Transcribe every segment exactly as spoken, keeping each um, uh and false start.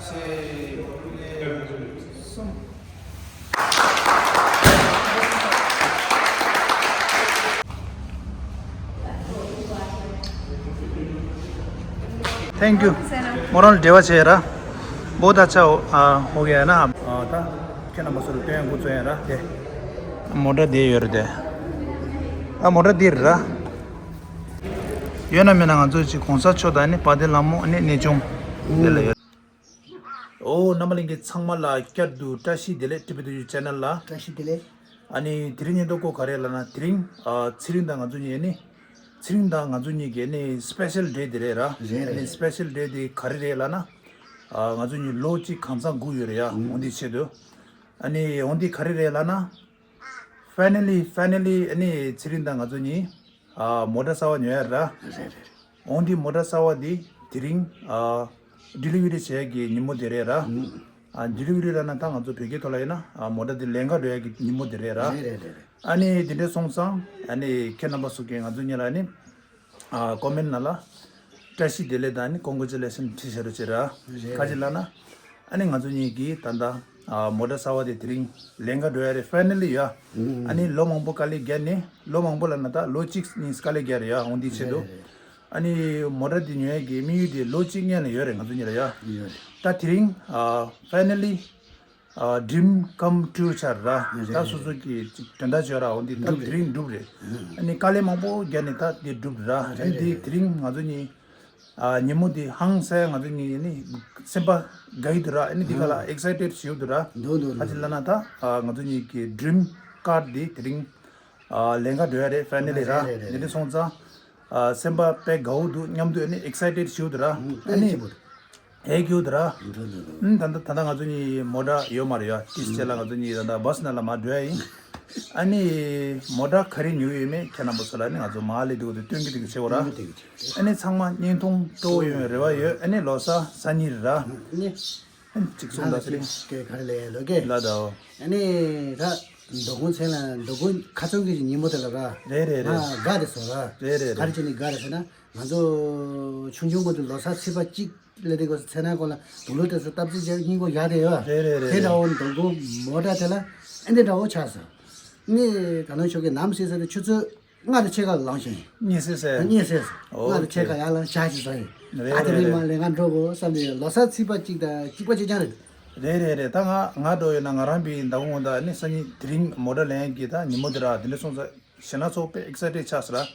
Thank you. Moral डेवा छे रा। बहुत अच्छा हो, आ, हो गया है ना। आ, था। क्या नंबर सर, तो हमको तो है रा। ये। मोटा दे योर दे। आ, मोटा दे रा। यो ना मेना गंजो ची कौन सा छोटा ने पादे लामो ने ने चों। ཨོ། རྣམ་པ་ལྷན་རྒྱས་ཚང་མ་ལ་བསྐྱར་དུ་བཀྲ་ཤིས་བདེ་ལེགས། ཊི་བི་དུ་ཡུ་ཆེ་ནལ་ལ། བཀྲ་ཤིས་བདེ་ལེགས། ཨ་ནི་དེ་རིང་ཉིན་ཐོ་ཀོ་ག་རེ་ལབ་ན། དེ་རིང་ཨ་ཚེ་རིང་དང་ང་ཚོ་གཉིས་ནི། ཚེ་རིང་དང་ང་ཚོ་གཉིས་ཀྱི་ནི་སི་པེ་ཤལ་ཌེ་དེ་རེད་ར། རེད་རེད། ཨ་ནི་སི་པེ་ཤལ་ཌེ་དེ་ག་རེ་རེད་ལབ་ན། ཨ་ང་ཚོ་གཉིས་ལོ་གཅིག་གང་ཚང་སྒུག་ཡོད་རེད་ཡ། ཨུམ། འོ་འདི་ཆེད་དུ། ཨ་ནི་འོ་འདི་ག་རེ་རེད་ལབ་ན། ཕའི་ནལ་ལི། ཕའི་ནལ་ལི་ཨ་ནི་ཚེ་རིང་དང་ང་ཚོ་གཉིས་ཨ་མོ་ཊ་གསར་པ་ཉོ་ཡ་ར། རེད་རེད། འོ་འདི་མོ་ཊ་གསར་པ་འདི་དེ་རིང་ཨ་ཌི་ལི་ཝ་རི་བྱེད་ཡ་གི་ཉིན་མོ་དེ་རེད་ར། ཨ་ཌི་ལི་ཝ་རི་ལབ་ན་ད་ང་ཚོ་བོད་སྐད་ཐོག་ལ་ཡིན་ན་ཨ་མོ་ཊ་འདི་ལེན་ག་འགྲོ་ཡ་གི་ཉིན་མོ་དེ་རེད་ར། རེད་རེད་རེད་རེད། ཨ་ནི་དེ་འདྲ་སོང་ཙང་ཨ་ནི་ཁྱེད་རྣམ་པ་ཚོ་གིས་ང་ཚོ་གཉིས་ལ་ནི་ཨ་ཀོ་མེན་ནང་ལ་བཀྲ་ཤིས་བདེ་ལེགས་དང་ནི་ཀོང་གི་ཅུ་ལེ་ཤན་བྲིས་བཞག་རོགས་བྱེད་ར། རེད། ག་ཅི་ལབ་ན། ཨ་ནི་ང་ཚོ་གཉིས་ཀྱིས་ད་ལྟ་ཨ་མོ་ཊ་གསར་པ་དེ་དེ་རིང་ལེན་ག་འགྲོ་ཡ་རེད། ཕའི་ནལ་ལི་ཡ། ཨ་ནི་ལོ་མང་པོ་དཀའ་ལས་བརྒྱབ་ནས། ལོ་མང་པོ་ལབ་ན་ད་ལོ་གཅིག་གཉིས་དཀའ་ལས་བརྒྱབ་རེད་ཡ། འོ་འདི་ཆེད་དུ། རེད་རེད། ཨ་ནི་མོ་ཊ་འདི་ཉོ་ཡ་གི་དམིགས་ཡུལ་དེ་ལོ་གཅིག་སྔོན་ལ་ཡོད་རེད་ང་ཚོ་གཉིས་ལ་ཡ། ཡོད་རེད། ད་དེ་རིང་ཨ་ཕའི་ནལ་ལི་ཨ་ཌི་རིམ་ཀམ་ཊུ་ཆགས་ར། རེད་ད་རེད། སོ་སོ་གི་ཅིག་དོན་དག་བྱོས་ར། འོ་འདི་ད་འགྲུབ་རེད། དེ་རིང་འགྲུབ་རེད། ཨ་ནི་དཀའ་ལས་མང་པོ་བརྒྱབ་ནས་ད་འདི་འགྲུབ་ར། རེད་ཨ་ནི་རེད་དེ་རེད། དེ་རིང་ང་ཚོ་གཉིས་ཨ་ཉིན་མོ་འདི་ཧང་སངས་ང་ཚོ་གཉིས་ནི་སེམས་པ་དགའ་ཡི་འདུག་ར། ཨ་ནི་འདི་ག་ལ་ཨེག་སའི་ཊེཌ་བྱེད་ཡི་འདུག་ར། འདུག་འདུག་ཨ་ཅི་ལབ་ན་ད་ཨ་ང་ཚོ་གཉིས་ཀྱི་ཌི་རིམ་ཀར་འདི་དེ་རིང་ཨ་ལེན་ག་འགྲོ་ཡ་རེད། ཕའི་ནལ་ལི་ར། རེད་རེད་རེད། འདི་འདྲ་སོང་ཙང་ཨ་སེམས་པ་དཔེ་དགའ་བོ་འདུག་མཉམ་དུ་ཨ་ནི་ཨེག་སའི་ཊེཌ་བྱེད་ཡི་འདུག་ར། ཨ་ཨ་ནི་ཅི་བོ། ཧེ་གྱུ་དུ་ར། འགྲོ་འགྲོ་འགྲོ། ཨུམ། ད་ལྟ་ད་ལྟ་ང་ཚོ་གཉིས་མོ་ཊ་ཡོད་མ་རེད་ཡ། ཏིས་ཅེ་ལ་ང་ཚོ་གཉིས་ད་ལྟ་བྷ་སི་ནང་ལ་མར་འགྲོ་ཡ་ཡིན། ཨ་ནི་མོ་ཊ་ག་རེ་ཉོ་གི་ཡོད་མེད་ཁྱེད་རྣམ་པ་ཚོ་ལ་ནི་ང་ཚོ་མར་ལས་དུས་དུ་སྟོན་གི་དུས་ཆེ་བ་ར། ཨ་ནི་ཚང་མ་བརྙན་ཐུང་སྤྲོ་བོ་ཡོང་བའི་རེ་བ་ཡོད། ཨ་ནི་ལོ་གསར་སང་ཉིན་རེད་ར། ཨ་ནི་ཨ་ནི་གཅིག་གསུང་ད་ཟེར་ཡིན། ག་རེ་ལས་ལོ་གེ་ལ་ད། ཨ་ནི་ད་མདོ་དགོང་མཚན་ལ་མདོ་དགོང་ཁ་ཚོན་གྱི་ཉིན་མོ་དེ་ལ་ར། རེད་རེད་རེད། ང་དགའ་རེད་སོ་ར། རེད་རེད་རེད། ག་རེ་བྱས་ནས་དགའ་རེད་ཟེར་ན། ང་ཚོ་ཆུང་ཆུང་མོ་དེ་ལོ་གསར་ཚེས་པ་གཅིག་ལས་དེ་གོ་ཚེ་ན་གོ་ལ་དུག་ལོ་དེ་ཚོ་སྟབས་རྩེ་བྱས་སྙིང་གོ་ཡག་དེ་ཡོད། རེད་རེད་རེད། དེ་འདྲ་བོ་མདོ་དགོང་མོ་ཊ་དེ་ལ་ཨེ་འདི་འདྲ་བོ་ཆགས་སོང་། ནི་ད་ནང་ཆོ་གི་ནམ་སྲིད་ས་དེ་ཆུ་ཚོད་ལྔ་དང་ཕྱེད་ཀ་ལ་ལངས་ཤིང་། གཉིད་སད་སད། གཉིད་སད་སོང་། ཨོ་ལྔ་དང་ཕྱེད་ཀ་ཡར་ལངས་ཞག་ཅིག་ཟ་ཡིན། རེད་ཨ་དེ་རེད་རིང་མ་རེད། ལས་ང་འགྲོ་དགོས་བསམ་དེ་ལོ་གསར་ཚེས་པ་གཅིག་དང་གཅིག་པ་གཅིག་རྐྱང་རེད། རེད་རེད་རེད། ད་ང་ང་འགྲོ་ཡོད་ན་ང་རང་པའི་མདང་དགོང་ད་ནི་སང་ཉིན་དེ་རིང་མོ་ཊ་ལེན་གྱི་ད་ཉིན་མོ་དེ་ར། དེ་འདྲ་སོང་ཙང་ཞེ་ན་ཚོགས་པའི་ཨེག་སའི་ཊེཌ་ཆགས་སོང་ར།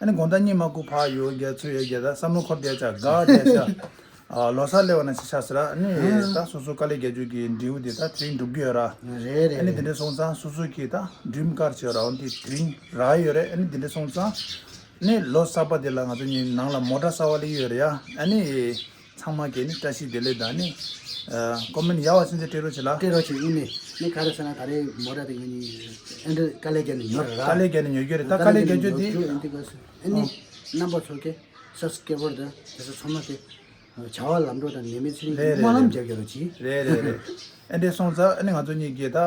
ཨ་ནི་དགོང་དག་གཉིད་མ་ཁུག་ཕར་ཡོད་རྒྱ་ཚུར་ཡོད་རྒྱ་ད་བསམ་བློ་འཁོར་བསྡད་ཆགས་དགའ་བསྡད་ཆགས། ཨ་ལོ་གསར་སླེབས་པ་ན་ཅི་ཆགས་སོང་ར། ཨ་ནི་ཨ་ད་སོ་སོ་དཀའ་ལས་རྒྱག་རྒྱུ་གི་འབྲས་བུ་དེ་ད་དེ་རིང་འགྲུབ་ཀྱི་ཡོད་ར། རེད་རེད་ཨ་ནི་རེད། དེ་འདྲ་སོང་ཙང་སོ་སོ་གི་ད་ཌི་རིམ་ཀར་བྱས་ར་འོ་དེ་དེ་རིང་རག་ཡོད་རེད། ཨ་ནི་དེ་འདྲ་སོང་ཙང་ནི་ལོ་གསར་པ་དེ་ལ་ང་ཚོ་གཉིས་ནང་ལ་མོ་ཊ་གསར་པ་སླེབས་ཡོད་རེད་ཡ། ཨ་ནི་ཚང་མ་གིས་ནི་བཀྲ་ཤིས་བདེ་ལེགས་དང་ནི་ཨ་ཀོ་མེན་ཡག་པ་ཅན་ཅིག་སྤྲད་རོགས་བྱེད་ལ། སྤྲད་རོགས་བྱེད། ཨིན་ནི་ནི་ག་རེ་ཟེར་ན་ད་རེས་མོ་ཊ་དེ་ངེད་གཉིས་ཨེ་འདྲ་དཀའ་ལས་བརྒྱབ་ནས་ཉོ་རེད་ར། དཀའ་ལས་བརྒྱབ་ནས་ཉོ་རྒྱུ་རེད། ད་དཀའ་ལས་བརྒྱབ་རྒྱུ་དེ། ཨེ་འདི་ག་ཟེར་ཨེ་ནི་ཨ་རྣམ་པ་ཚོ་གིས་སབ་སི་ཀེ་རེབ་དང་དེ་ཚོ་ཚང་མ་གིས་བྱ་བ་ལམ་འགྲོ་དང་ནད་མེད་ཚེ་རིང་རེད་རེད་སྨོན་ལམ་རེད། རྒྱབ་རྒྱག་རོགས་གྱིས། རེད་རེད་རེད། ཨེ་འདྲ་སོང་ཙང་ཨ་ནི་ང་ཚོ་གཉིས་ཀྱིས་ད་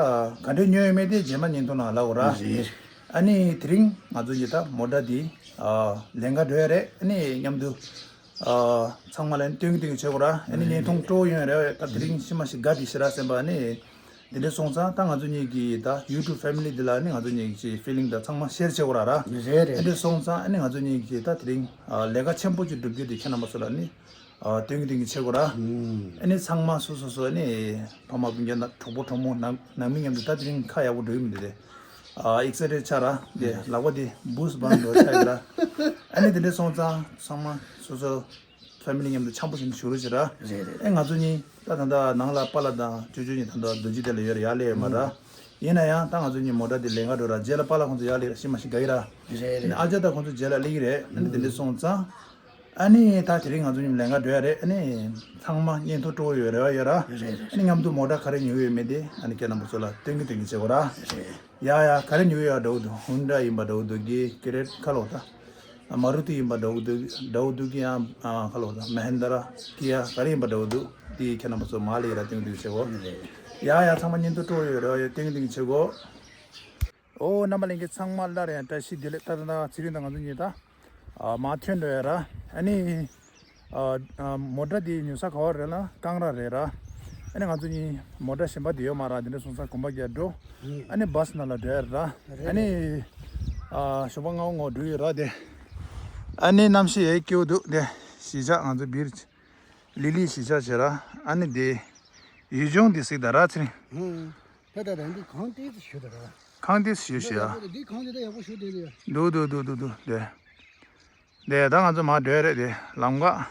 ག་འདྲས་ཉོས་ཡོད་མེད་དེ་རྗེས་མ་བརྙན་ཐུང་ནང་ལབ་དགོས་ར། རེད། ཨ་ནི་དེ་རིང་ང་ཚོ་གཉིས་ད་མོ་ཊ་དེ་ཨ་ལེན་ག་འགྲོ་ཡ་རེད། ཨ་ནི་མཉམ་དུ་ཨ་ཚང་མ་ལ་ནི་སྟོན་གི་སྟོན་གི་བྱེད་དགོས་ར། ཨ་ནི་བརྙན་ཐུང་སྤྲོ་བོ་ཡོང་ཡ་རེད། ད་དེ་རིང་ཤི་མ་ཤི་དགའ་བདེ་ཤི་ར་སེམས་པ་ཨ་ནི། དེ་འདྲ་སོང་ཙང་ད་ང་ཚོ་གཉིས་ཀྱི་ད་ཡུ་ཊུབ་ཕེ་མི་ལི་འདི་ལ་ནི་ང་ཚོ་གཉིས་ཀྱི་ཕི་ལིང་དང་ཚང་མ་ཤེར་བྱེད་དགོས་ར་ར། རེད་རེད། དེ་འདྲ་སོང་ཙང་ཨ་ནི་ང་ཚོ་གཉིས་ཀྱི་ད་དེ་རིང་ཨ་ལས་ཀ་ཆེན་པོ་ཅིག་སྒྲུབ་རྒྱུ་དེ་ཁྱེད་རྣམ་པ་ཚོ་ལ་ནི་ཨ་སྟོན་གི་སྟོན་གི་བྱེད་དགོས་ར། ཨ་ནི་ཚང་མ་སོ་སོ་སོ་ཨ་ནི་ཕ་མ་སྤུན་ཀྱག་ན་གྲོགས་པོ་གྲོགས་མོ་ནང་ནང་མི་མཉམ་དུ་ད་དེ་རིང་ཁ་ཡག་པོ་འགྲོ་གི་མི་འདུག་དེ། ཨ་ཨེག་སའི་ཊེཌ་ཆགས་ར། དེ་ལག་པ་དེ་བུ་སི་བང་འགྲོ་ཆགས་ཡོད་ར། ཨ་ནི་དེ་འདྲ་སོང་ཙང་ཚང་མ་སོ་སོ་ཕེ་མི་ལི་མཉམ་དུ་འཆམ་པོ་བྱས་ནས་བཞུགས་རོགས་བྱེད་ར། རེད་རེད། ཨེ་ང་ཚོ་གཉིས་ད་ད་ལྟ་ནང་ལ་པཱ་ལགས་དང་ཅོ་ཅོ་གཉིས་ད་ལྟ་རྡོ་རྗེ་གདན་ལ་ཡོད་རེད། ཡར་སླེབས་ཡོད་མ་རེད། ཡིན་ན་ཡང་ད་ང་ཚོ་གཉིས་མོ་ཊ་དེ་ལེན་ག་འགྲོ་ར། རྗེས་ལ་པཱ་ལགས་ཁོང་ཚོ་ཡར་སླེབས་ར། ཤི་མ་ཤི་དགའ་གི་ར། རེད་རེད། ཨ་ཅག་དང་ཁོང་ཚོ་རྗེས་ལ་སླེབས་ཀྱི་རེད། ཨ་ནི་དེ་འདྲ་སོང་ཙང་ཨ་ནི་ད་དེ་རིང་ང་ཚོ་གཉིས་ལེན་ག་འགྲོ་ཡ་རེད། ཨ་ནི་ཚང་མ་བརྙན་ཐུང་སྤྲོ་བོ་ཡོད་རེད་བ་ཡོད་ར། རེད་རེད། ཨ་ནི་མཉམ་དུ་མོ་ཊ་ག་རེ་ཉོ་གི་ཡོད་མེད་དེ་ཨ་ནི་ཁྱེད་རྣམ་པ་ཚོ་ལ་སྟོན་གི་སྟོན་གི་བྱེད་དགོས་ར། རེད། ཡ་ཡ་ག་རེ་ཉོ་ཡ་འདྲ་བོ་འདུག་ཧུན་ཌའི་ཡིན་པ་འདྲ་བོ་འདུག་གི་ཀེ་རེ་ཊ་ཁ་ལོ་ད། མ་རུ་ཏི་ཡིན་པ་འདྲ་བོ་འདུག་འདྲ་བོ་འདུག་གི་ཡང་ཁ་ལོ་ད་མ་ཧིན་དྲ་ཀི་ཡ་ག་རེ་ཡིན་པ་འདྲ་བོ་འདུག་དེ་ཁྱེད་རྣམ་པ་ཚོ་མ་ལེ་ར་སྟོན་གི་སྟོན་གི་བྱེད་དགོས། ཡ་ཡ་ཚང་མ་བརྙན་ཐུང་སྤྲོ་ཡོད་རེད་བ་ཡོད་སྟོན་གི་སྟོན་གི་བྱེད་དགོས། ཨོ་རྣམ་པ་ལྷན་རྒྱས་ཚང་མ་སླར་ཡང་བཀྲ་ཤིས་བདེ་ལེགས། ད་ད་ད་ཚེ་རིང་དང་ང་ཚོ་གཉིས་ད་ཨ་མར་ཐོན་འགྲོ་ཡ་ར། ཨ་ནི་ཨ་ཨ་མོ་ཊ་དེ་ཉོ་ས་ག་བ་རེད་ལབ་ན་ཀང་ར་རེད་ར། ཨ་ནི་ང་ཚོ་གཉིས་མོ་ཊ་གཞན་པ་དེ་ཡོད་མ་ར། དེ་འདྲ་སོང་ཙང་གོམ་པ་བརྒྱབ་འགྲོ། ཨ་ནི་བཱས་ནང་ལ་འགྲོ་ཡ་ར། ཨ་ནི་ཨ་ཞོགས་པ་སྔ་པོ་སྔ་པོ་འགྲོ་ཡོད་ར་དེ། ཨ་ནི་གནམ་གཤིས་ཡག་སྐྱིད་པོ་འདུག་དེ་གཞིས་ཆགས་ང་ཚོ་བིར་ལི་ལི་གཞིས་ཆགས་བྱས་ར། ཨ་ནི་དེ་ཡུལ་ལྗོངས་དེ་གཟིགས་དང་ར་ཚེ་རིང་། ད་ད་ད་འདི་གངས་ཏོག་ཙམ་ཞུ་དང་ར། གངས་ཏོག་ཙམ་ཞུ་ཞུ་ཡ། འདི་གངས་འདི་ད་ཡག་པོ་ཞུ་དེ་འདི་ཡ། འདུག་འདུག་འདུག་འདུག་འདུག་དེ། དེ་ད་ང་ཚོ་མར་འགྲོ་ཡ་རེད་དེ། ལམ་ཁ་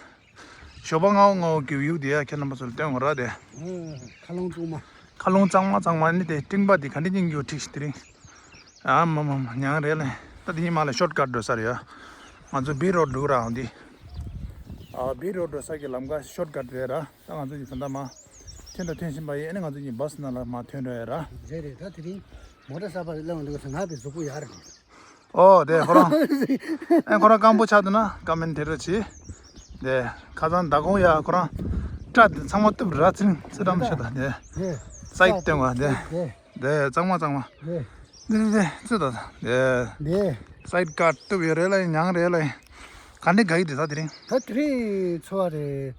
ཞོགས་པ་སྔ་པོ་སྔ་པོ་གི་བིའུ་དེ་ཡ་ཁྱེད་རྣམ་པ་ཚོར་སྟོན་དགོས་ར་དེ། མཁའ་རླུང་གཙང་མ། མཁའ་རླུང་གཙང་མ་གཙང་མ་ནི་དེ་སྤྲིན་པ་དེ་ག་འདྲ་སྙིང་རྗེ་པོ་འཁྲིགས་ཤིག་དེ་རིང་། ཨ་མ་མ་མ་མྱང་རེད་ལེ། ད་དེ་ཡིན་མ་ལ་ཤོར་ཀཊ་འགྲོ་ས་རེད་ཡ། ང་ཚོ་བི་རོཌ་འགྲོ་ར་འོང་དེ། ཨ་བི་རོཌ་འགྲོ་ས་གི་ལམ་ཁ་ཤོར་ཀཊ་རེད་ར། ད་ང་ཚོ་གཉིས་ད་ལྟ་མར་ཐོན་དང་ཐོན་བཞིན་པ་ཡིན། ཨ་ནི་ང་ཚོ་གཉིས་བཱས་ནང་ལ་མར་ཐོན་འགྲོ་ཡ་ར། རེད་རེད། ད་དེ་རིང་མོ་ཊ་གསར་པ་སླེབས་འོང་འདུག་ས། ང་བའི་གཟུགས་པོ་ཡག་རེད། ཨོ་དེ་ཁོ་རང་། ཨེ་ཁོ་རང་སྐམ་པོ་ཆགས་འདུག་ན་ཀ་མེན་ཊི་དེ་རུ་བྱེད། དེ་ཁ་སང་ཟླ་གོང་ཡ་ཁོ་རང་སྐྲ་དེ་ཚང་མ་གཏུབ་ར་ཚིང་ཚེ་དམ་ཤ་དང་དེ། རེད། སའིཌ་སྟོན་པ་དེ། རེད། དེ་གཙང་མ་གཙང་མ། རེད། འདི་འདི་འདི་ཚོད་ད་དེ། དེ་སའིཌ་ཀཊ་གཏུབ་ཡོད་རེད་ལ་མྱང་རེད་ལ། ག་འདྲ་དགའ་ཡི་དེ་ད་དེ་རིང་། ད་དེ་རིང་ཚོ་བ་རེད།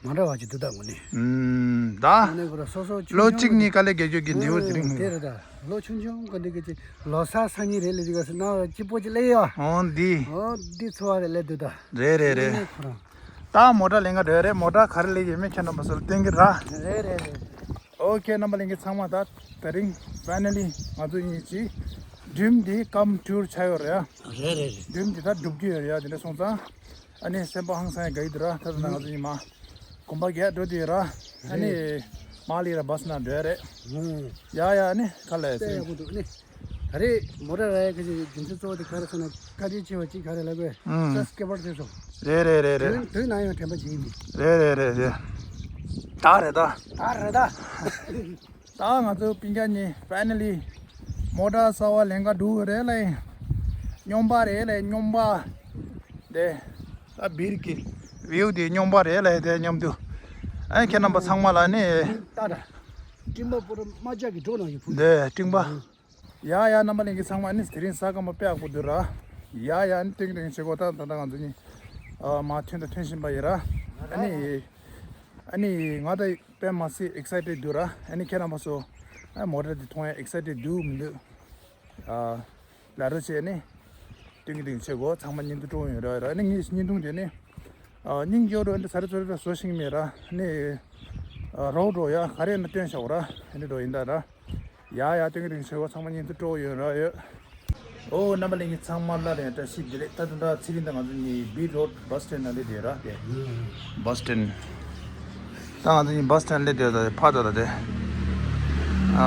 མ་འདྲ་བ་ཅིག་འདུག་ད་དངོས་གནས། ཨུམ་ད། དངོས་གནས་ཁོ་རང་སོ་སོ་ཆུང་ལོ་ཆུང་གཅིག་གཉིས་དཀའ་ལས་རྒྱག་རྒྱུ་གི་འདི་བོ་དེ་རིང་། དེ་རེད་ད། ལོ་ཆུང་ཆུང་གི་འདི་གི་ཅིག་ལོ་གསར་སང་ཉིན་རེད་ལ་འདི་ག་སེ་ན་སྐྱིད་པོ་ཅིག་སླེབས་ཡོད། འོ་འདི། འོ་འདི་ཚོ་བ་རེད་ལས་འདུག་ད། རེད་རེད་རེད། དངོས་གནས་ཁོ་རང་། ད་མོ་ཊ་ལེན་ག་འགྲོ་ཡ་རེད། མོ་ཊ་ག་རེ་ལེན་གྱི་ཡོད་མེད་ཁྱེད་རྣམ་པ་ཚོ་ལ་སྟོན་གྱི་ར། རེད་རེད་རེད། ཨོ་ཁེ་རྣམ་པ་ལྷན་རྒྱས་ཚང་མ་ད་དེ་རིང་ཕའི་ནལ་ལི་ང་ཚོ་གཉིས་ཀྱི་ཌི་རིམ་འདི་ཀམ་ཊུར་ཆགས་ཡོད་རེད་ཡ། རེད་རེད་རེད། ཌི་རིམ་འདི་ད་འགྲུབ་ཀྱི་ཡོད་རེད་ཡ། དེ་འདྲ་སོང་ཙང་ཨ་ནི་སེམས་པ་ཧང་སང་ཡ་དགའ་ཡི་འདུག་ར། ད་ད་ང་ཚོ་གཉིས་མར་གོམ་པ་བརྒྱབ་འགྲོ་དེ་ཡོད་ར། ཨ་ནི་མར་ལ་ཡ་ར་བཱས་ནང་འགྲོ་ཡ་རེད། ཡ་ཡ་ཨ་ནི་ག་ལ་ཡ་ཚེ་རིང་། ད་རེས་མོ་ཊ་ར་ཡ་གི་རྒྱུ་མཚན་གཙོ་བོ་དེ་ག་རེ་ཟེར་ན་བཀའ་དྲིན་ཆེ་བ་གཅིག་ག་རེ་ལབ་དགོས། ཨང་། ས་སྐེ་བར་ཐེབས་སོང་། རེད་རེད་རེད་རེད། དུས་དུས་ནམ་ཡང་དྲན་པ་བརྗེད་མི། རེད་རེད་རེད་རེད། ད་རེད་ད། ད་རེད་ད། ད་ང་ཚོ་སྤུན་ཀྱག་གཉིས་ཕའི་ནལ་ལི་མོ་ཊ་གསར་པ་ལེན་ག་འགྲོ་གི་རེད་ལ། སྨྱོན་པ་རེད་ལ་སྨྱོན་པ། དེ་ད་བིར་གྱི་བིའུ་དེ་སྨྱོན་པ་རེད་ལ། དེ་མཉམ་དུ་ཨ་ཁྱེད་རྣམ་པ་ཚང་མ་ལ་ནི། ད་ད། སྤྲིན་པ་པོ་ར་རྨ་བྱ་གི་སྒྲོ་ནང་ཡོད་ཕུ། དེ་སྤྲིན་པ། ཡ་ཡ་རྣམ་པ་ལྷན་རྒྱས་ཚང་མ་ཨ་ནི་དེ་རིང་ས་སྐམ་པ་དཔེ་ཡག་པོ་འདུག་ར། ཡ་ཡ་ཨ་ནི་ཏིང་ཏིང་བྱེད་དགོས། ད་ད་ད་ང་ཚོ་གཉིས་ཨ་མར་ཐོན་དང་ཐོན་བཞིན་པ་ཡིན་ར། ཨ་ནི་ཨ་ནི་ང་ད་དཔེ་མ་སྲིད་ཨེག་སའི་ཊེཌ་འདུག་ར། ཨ་ནི་ཁྱེད་རྣམ་པ་ཚོ་ཨ་མོ་ཊ་འདི་མཐོང་ཡ་ཨེག་སའི་ཊེཌ་འདུག་མི་འདུག་ཨ་ལབ་རོགས་བྱས། ཨ་ནི་ཏིང་ཏིང་བྱེད་དགོས། ཚང་མ་བརྙན་ཐུང་སྤྲོ་ཡོང་ར་ར། ཨ་ནི་ངའི་བརྙན་ཐུང་དེ་ནི་ཨ་སྙིང་རྗེ་པོ་འདྲ་ཚ་རེ་ཚ་རེ་བཟོ་ཤེས་ཀྱི་མེད་ར། ཨ་ནི་ཨ་རོགས་འགྲོ་ཡ་ག་རེ་ཡིན་ན་སྟོན་བཞག་ར། ཨ་ནི་འགྲོ་ཡིན་ད་ར། ཡ་ཡ་ཏིང་རིང་ཆེ་བོ་ཚང་མ་བརྙན་ཐུང་སྤྲོ་ཡོད་ར་ཡོད། ཨོ་རྣམ་པ་ལྷན་རྒྱས་ཚང་མ་ལ་ཡང་བཀྲ་ཤིས་བདེ་ལེགས། ད་དུང་ད་ཚེ་རིང་དང་ང་ཚོ་གཉིས་བི་རོཌ་བཱས་སི་ཊེན་ནང་སླེབས་བསྡད་ར་དེ། བཱས་སི་ཊེན། ད་ང་ཚོ་གཉིས་བཱས་སི་ཊེན་སླེབས་བསྡད་ད་དེ་ཕར་ད་ད་དེ། ཨ་